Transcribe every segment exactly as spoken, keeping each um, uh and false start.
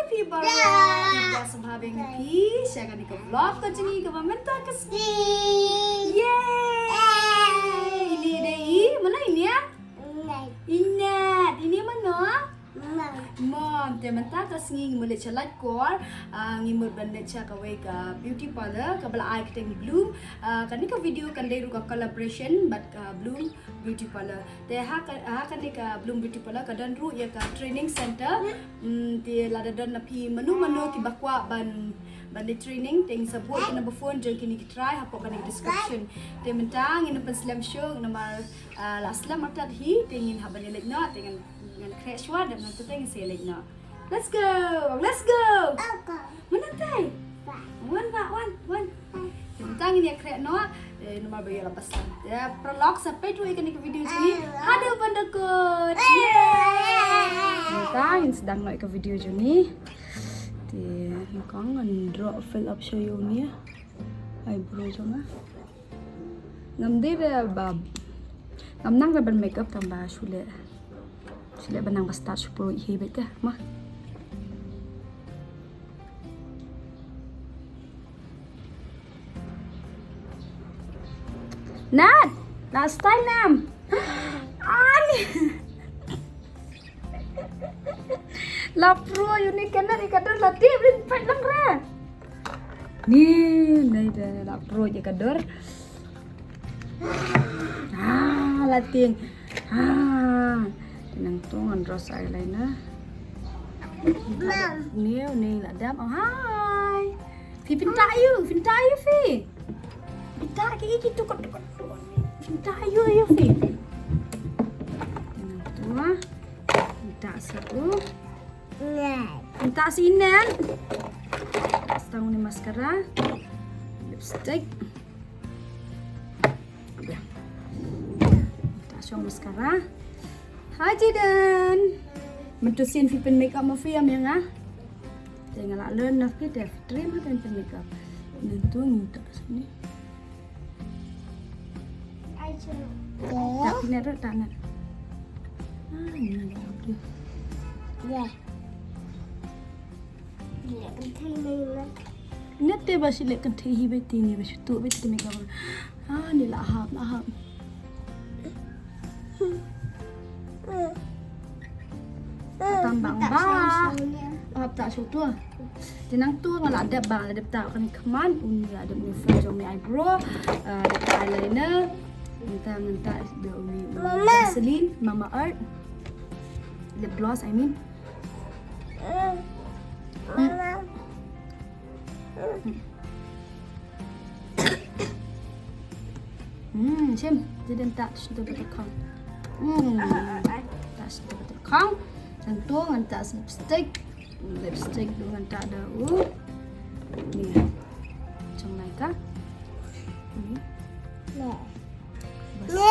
Phi baroh, ïa sngewbha biang ïa phi sha kane ka vlog ka jong ngi kaba mynta ka sngi. Yay! Ine dei i, mano ine? Inat. Ine mano? Mom. Te mynta ka sngi ngi mut leit sha Laitkor, ah, ngi mut ban leit sha kawei ka beauty parlor kaba la ai kyrteng Bloom. Ah, kane ka video kan dei ruh ka collaboration bad ka Bloom Beauty Parlor. Te ha ka, ha kane ka Bloom Beauty Parlor ka don ruh ïa ka training center. Hmm, te lada don na phi mano mano kiba kwah ban, ban leit training, te ngin sa buh ïa ka number phone jong kine ki trai hapoh kane ka description. Te mynta ngin pynslem shuh namar, ah, la slem artat hi, te ngin hap ban ïaleit noh, te ngan, ngan khreh shuwa, dep nangta te ngin sa ïaleit noh. Let's go! Let's go! Mynta tai. Wan ba, wan, wan. Mynta ngin ïa khreh noh, eh, namar ba ïa la pasan. Ïa, paralok sa peit ruh ïa kane ka video jong ngi. Haduh ban da kut. Yay! Mynta ngin sdang noh ïa ka video jong ngi. Te nyngkong ngan draw fill up sha ïa une. Eyebrow jong nga. Ngam dei re ba, ngam nang re ban makeup tang ba shu leh, shu leh ban nang ba start shu poi hi beit ka ma. Nat, last time nam. Ani. La pro ïa une ka nat ïa ka dor la tieng rin pat lang ra. Ni, nai da la pro ïa ka dor. Ah, la tieng. Ah. Nangta ngan draw sa eyeliner. Ni, ni la dam. Oh, hi. Phi pynta ïa u, pynta ïa u phi. Pynta ki ki tukut tukut. Pynta ïa u, ïa u phi. Nangta. Pynta sa u. Pynta sa inen. Sa tang une mascara. Lipstick. Pynta sa mascara. Hi Jaden. Mynta sien phi pyn makeup ma phi am ïa nga. Te nga la learn na phi te trim ha pyn makeup. Nangta ngi ta sini. Ta pynner ta na. Ah, ni. Ya. Ni te ba shi leh kynthei hi beti ni ba shi tu beti ni ka. Ah, ni la hap, la hap. Tam bang ba. Hap ta shu tu. Te nangta nga la dep ba, la dep ta kan khmat, un la dep ni fa jong ni eyebrow, ah, dep ta eyeliner. Nangta ngan ta da uni Vaseline, Mama Earth. Lip gloss, I mean. Hmm, shim, didn't touch the buttercorn. Hmm, touch the buttercorn. Nangta ngan ta lipstick. Lipstick tu ngan ta da u. Ni. Jong nai ka. Ni. Bas.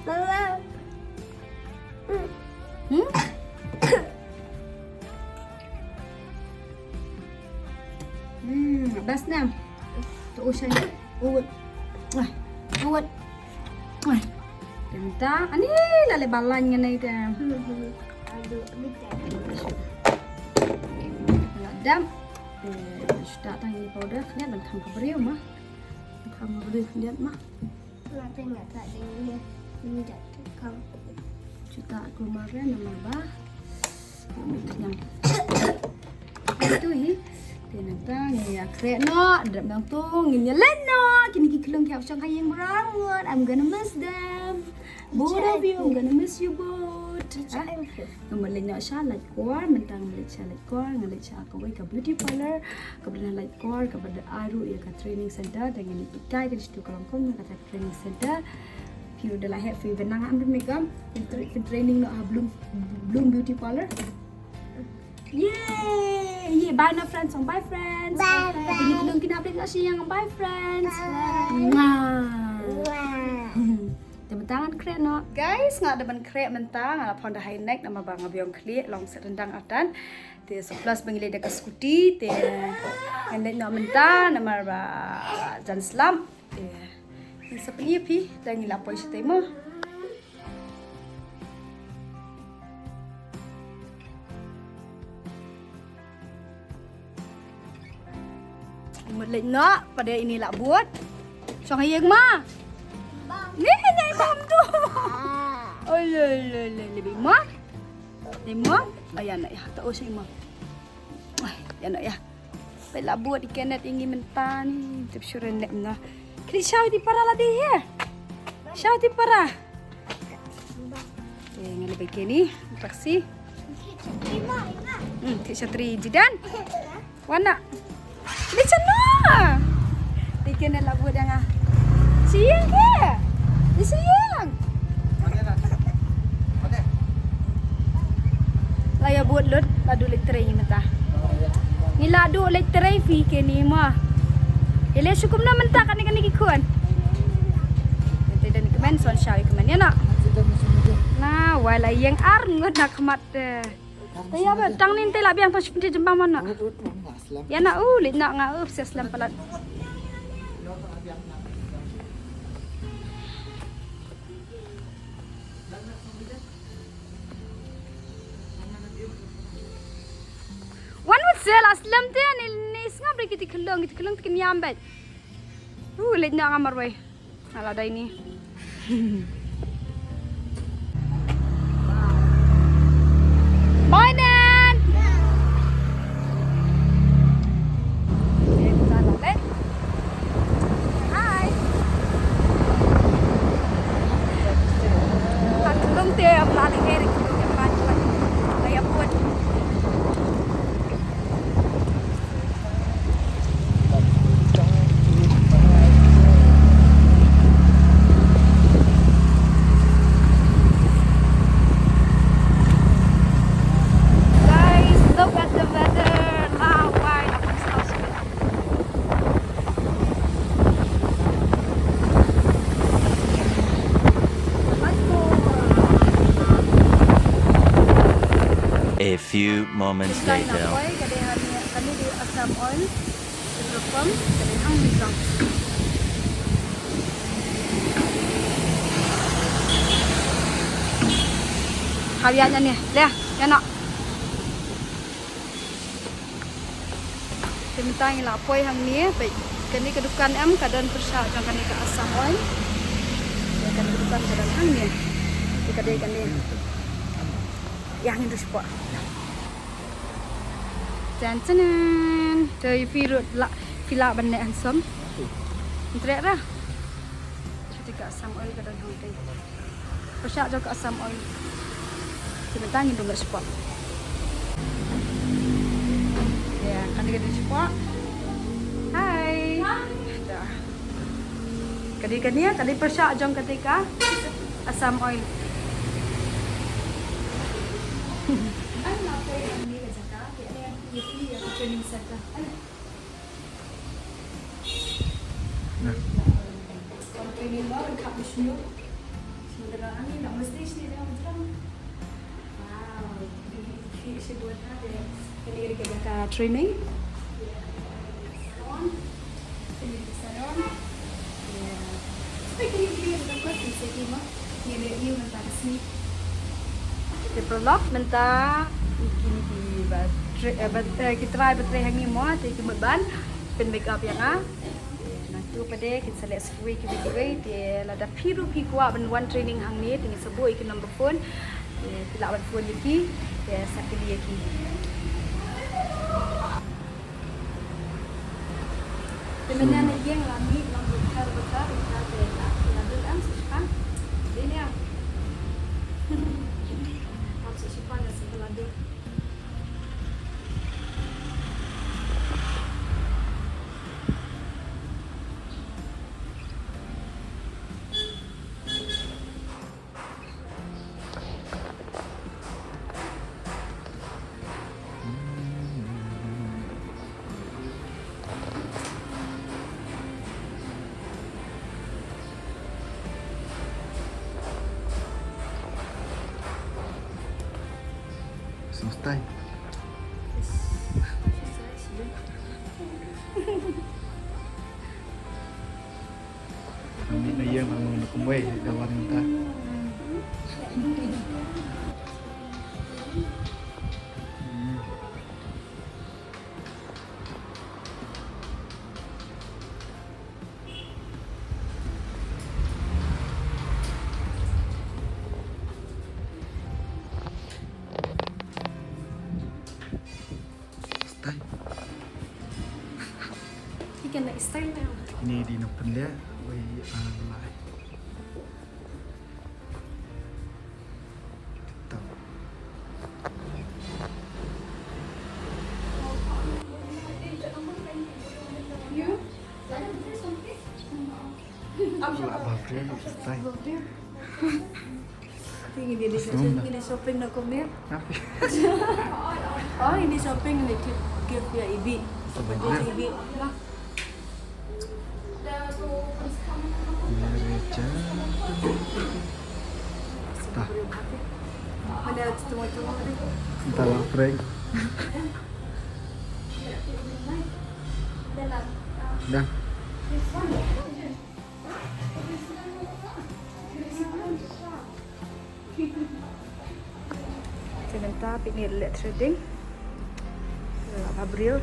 Mama. Hmm? Hmm, bas nam. Tu usah ni. Uwut. Wah. Uwut. Wah. Tentang ani la le balan ngan ai ta. Aduh, betul. La dam. Eh, shu ta tang ïa powder khyndiat ban kham ka briew ma. Kham ka briew khyndiat ma. Nga te nga ta ding ne. Ni da kham. Shu ta kumare namar ba. Ïa mi khñiang. Itu hi. Te nangta ngin ïa khreh noh, dep nangta ngin ïa leit noh. Kine ki khyllung ki hap shong ha ïing baroh ngut. I'm gonna miss them. Both of you, I'm gonna miss you both. Nga mut leit noh sha Laitkor, mynta nga mut leit sha Laitkor, nga leit sha kawei ka beauty parlor kaba don ha Laitkor, kaba don ruh ïa ka training center, te ngan leit hikai ka dei tu ka long kum kata training center. Phi ruh da la heh phi ban nang am makeup, phi tra-, phi training noh ha Bloom, Bloom Beauty Parlor. Yay! Yay! Bye na friends, bye friends. Bye, bye. Kine ki nong kine update noh sha ïing, bye friends. Bye. Mwah. Mwah. Te mynta ngan khreh noh. Guys, nga da ban khreh mynta, nga la phong da high neck namar ba nga biang khlieh long set rendang atan. Te so plus ba ngi leit da ka scooty, te ngan leit noh mynta namar ba jan slap. Te ngi sa pyni phi, te ngi la poi shatei mo. Leit noh pat ïa ine la bud. Shong ha ïing ma. Ni ni mam tu. Oi le le le le bad ma. Ni ma. Ai ïa na ïa ta o shi ma. Ai ïa na ïa. Peit la bud i Kenneth ïa ngi mynta ni. Tip shuren lem na. Kri shaw ti para la dei he. Shaw ti para. Te nga leit bad Kenny, taksi. Hmm, te shatri jidan. Wana. Ni chano. Ni Kenny la bud ïa nga. Siang ke. Ni siang. La ïa bud lut, la duh leit trei mynta. Ngi la duh leit trei phi Kenny ma. Ïa leh shuh kumno mynta kane kane ki khun. Te don kmen son shaw kmen ïa na. Na wai la ïeng ar ngut na khmat te. Te ïa ba tang nin te la biang to shpenti jembang mana. Ïa na u leit na nga u psias lem palat. Wan wat sel aslem te ni ni sngap ri kiti khlong kiti khlong te kniam bet. Uh leit na nga marwei. Ala dai ni. Bye Nan. Hi. Ang tulong te, ang lalim eri tulong te, ang lalim eri tulong te, ang lalim eri. Guys, look at the weather. Lawai, aku A few moments later. Hawia nya ni, leh, nya nak. Te mynta ngi la poi hangne, peit kane ka dukan em ka don pyrshah jong kane ka Assam Oil. Te kane ka dukan ka don hangne. Te ka dei kane. Ïa ngin ruh shapoh. Jan janan. Te phi ruh la phi lah ban leh handsome. Ntrek ra. Te ka Assam Oil ka don hangne. Pyrshah jong ka Assam Oil. Te mynta ngin rung shapoh. Ïa, kane ka dei shapoh. Hai. Dah. Ka dei kane, ka dei pyrshah jong kane ka Assam Oil. Ai, na poi hangne ka jaka, ïa, ïa, ïa, ïa, training center. Ai. Training. Te paralok mynta kine ki ba trei, eh, ba, eh, ki trai ba trei hangne mo te ki mut ban pyn make up ïa nga. Nangtu pat de kin sa leh sa kiwei kiwei kiwei te lada phi ruh phi kwah ban wan training hangne te ngin sa buh ïa ki number phone. Te phi lah ban phone ïa ki te sa kylli ïa ki. Te mynne na ïing la mih long bynta bynta bynta te la la dut am sa shipang. Dei ne am. Am sa shipang la sa la dut. Sostai. Kami na ïing lang nang kumwei da wan mynta. Hmm. Style na. Ini di nang pynleh, wei, ah, lai. Tau. Lah, ba friend, style. Ngi dei shopping, ngi dei shopping na kumne. Apa? Oh, ngi dei shopping, ngi dei gift ïa i Bi. Shopping ïa i Bi. Bah. Mary Jane. Tah. Mana tu, tu, tu? Entah lah, prank. Dah. Te mynta phi ïa leh threading. Lah bha briew.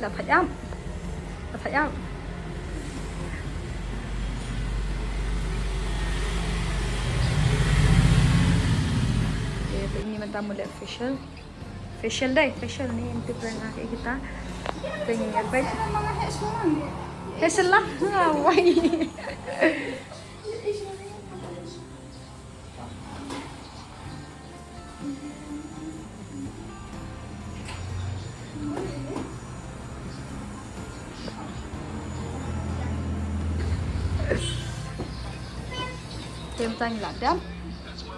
Lah pha ïap. Lah pha ïap. Okey, te ini mynta mut leh facial. Facial dei, facial ni, ym tip re nga kaei kita. Te ngin ïa peit. Facial lah. Ha, wai. Te mynta ngi la dep.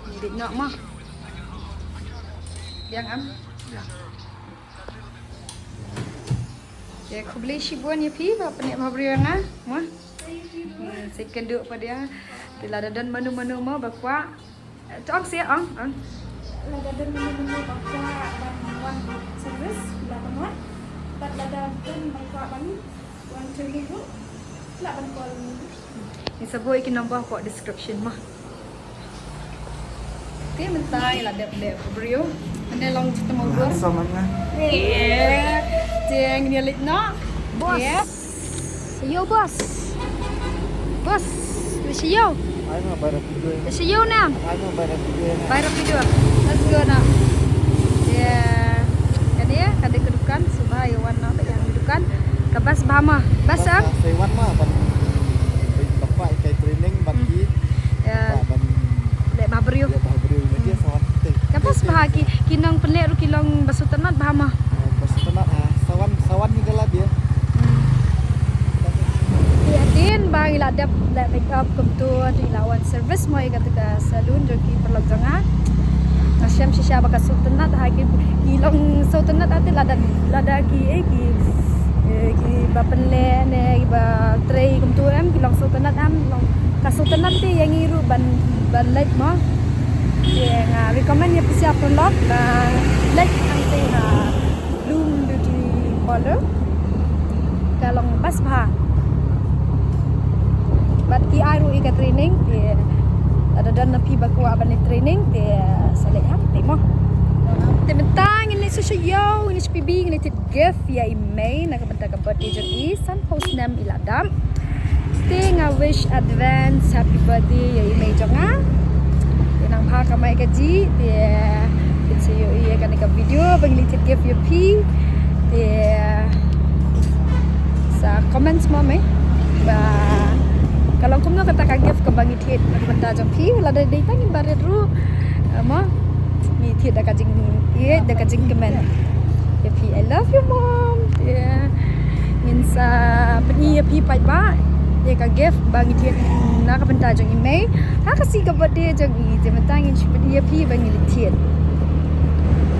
Ngi dei noh mo. Biang em? Biang. Te khublei shibun ïa phi ba pynïaid bha briew ïa nga mo. Hmm, sa ïakynduh pat ïa. Te lada don mano mano mo ba kwah. To ong seh, ong, ong. Lada don mano mano ba kwah ban wan service, la ban wan. Bad lada don ba kwah ban wan training ruh, la ban call. Ngi sa buh ïa ki number hapoh description mo. Te mynta ngi la dep leh bha briew. Mynne long jingtymmen bor. Handsome nga. Yeah. Te ngin ïa leit noh. Boss. Yeah. Sha ïew, boss. Boss, sha ïew. Ai ma, bai rap video. Sha ïew na. Ai ma, bai rap video na. Bai rap video. Let's go na. Yeah. Kane ka dei ka dukan, sngewbha ïa wan noh ïa ka dukan. Ka best bha ma. Best, ah? Sa wan ma ban, ban, ban kai training ban ki. Yeah. Ban leh bha briew. Leh bha briew lagi. Hmm. Sa wan te. Ka best bha ki, ki nongpynleh ruh ki long ba sngewtynnat bha ma. Ah, ba sngewtynnat, ah, sa wan, sa wan hi ka lad ïa. Hmm. Te hadien ba ngi la dep leh makeup kumto, te ngi la wan service mo ïa kata ka salon jong ki paralok jong nga. Nga shem shisha ba ka sngewtynnat ha ki, ki long sngewtynnat ha te lada, lada ki, eh, ki, eh, ki ba pynleh ne ki ba trei kumto em, ki long sngewtynnat em, long ka sngewtynnat te ïa ngi ruh ban, ban leit mo. Te nga recommend ïa phi sa paralok ba leit hangtei ha Bloom Beauty Parlor. Ka long best bha. Bad ki ai ruh ïa ka training, te lada don na phi ba kwah ban leit training, te sa leit hangtei mo. Te mynta ngin leit sha ïew, ngin leit sha P B, ngin leit thied gift ïa i Mei na ka bynta ka birthday jong i, sanphew snem i la dap. Te nga wish advance happy birthday ïa i Mei jong nga. Te nang bha kamai kajih, te phin sa ïohi ïa kane ka video ba ngi leit thied gift ïa phi. Te sa comment mo Mei ba ka long kumno kata ka gift kaba ngi thied na ka bynta jong phi, lada dei tang ngin barit ruh. Eh, mo, ngi thied da ka jingïeit, da ka jingkmen. Ïa phi, I love you, Mom. Yeah. Ngin sa pyni ïa phi paidbah ïa ka gift ba ngi thied na ka bynta jong i Mei. Ha ka sngi ka birthday jong i, te mynta ngin shu pyni ïa phi ba ngi la thied.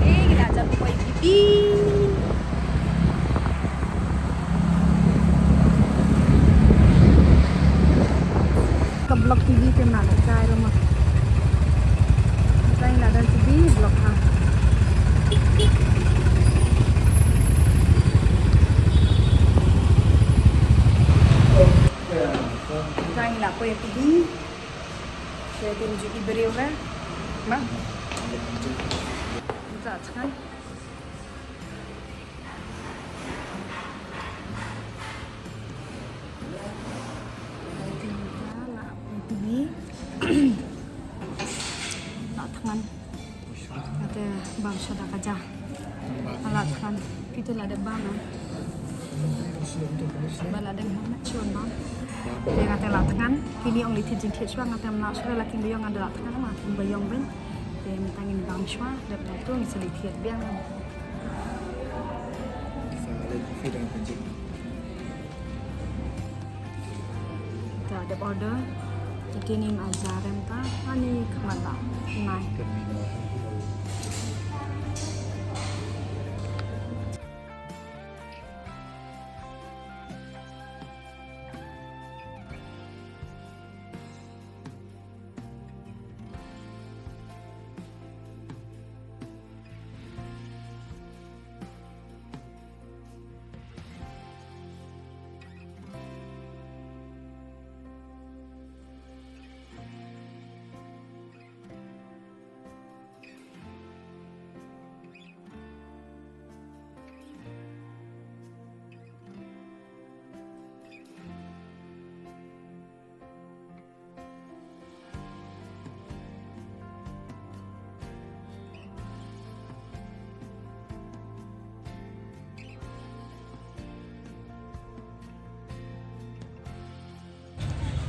Eh, ngi la jan poi P B. Ka block P B te na la jai rama. Jai la dan P B block ha. Jai la poi P B. Jai te ju i briew ha. Ma. Jai jai. Bam shuwa da ka ja. Nga la thngan. Phi to la dep bam, eh? Ba la dep bam, shuwa bam. Te nga te la thngan. Kine ong leit thied jingthied shuwa, nga te ym lah shuwa, la kin ba ïong, nga da la thngan ma kin ba ïong beiñ. Te mynta ngin bam shuwa, dep da to ngin sa leit thied biang. Sa leit thied biang. Te dep order. Te kine ma jar em ta. Ani khmat ba. Nai.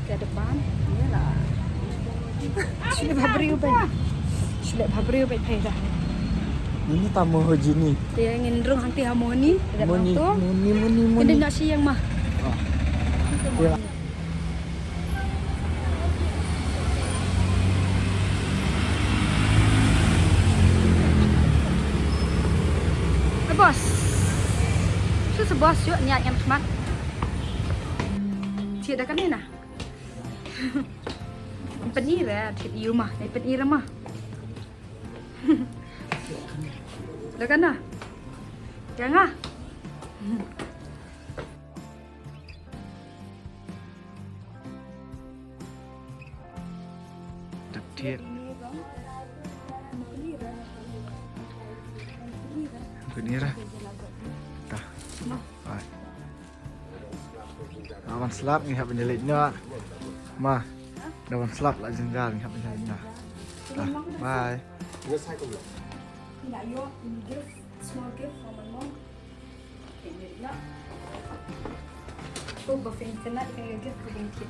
Ka depan, ïa la. Shu leh bha briew bad. Shu leh bha briew bad phi dah. Ini tamu ho jini. Te ngin rung hangti ha Moni. Moni, Moni, Moni, Moni. Ini nak siang mah. Ah. Ïa la. Eh, boss. Shu sa boss, ïoh niat ngan khmat. Thied da kane na. Pynir eh, thied ïa u ma, eh, pynir eh ma. Da kane. Jangan. Dep thied. Pynir eh. Ta. Bye. Da wan slap ngi hap ban ïaleit noh. Ma. Da wan slap la jynjar ngi hap ban ïaleit noh. Ta. Bye. Small gift for my mom. Ko ba phin kynnoh ka gift ka ban thied.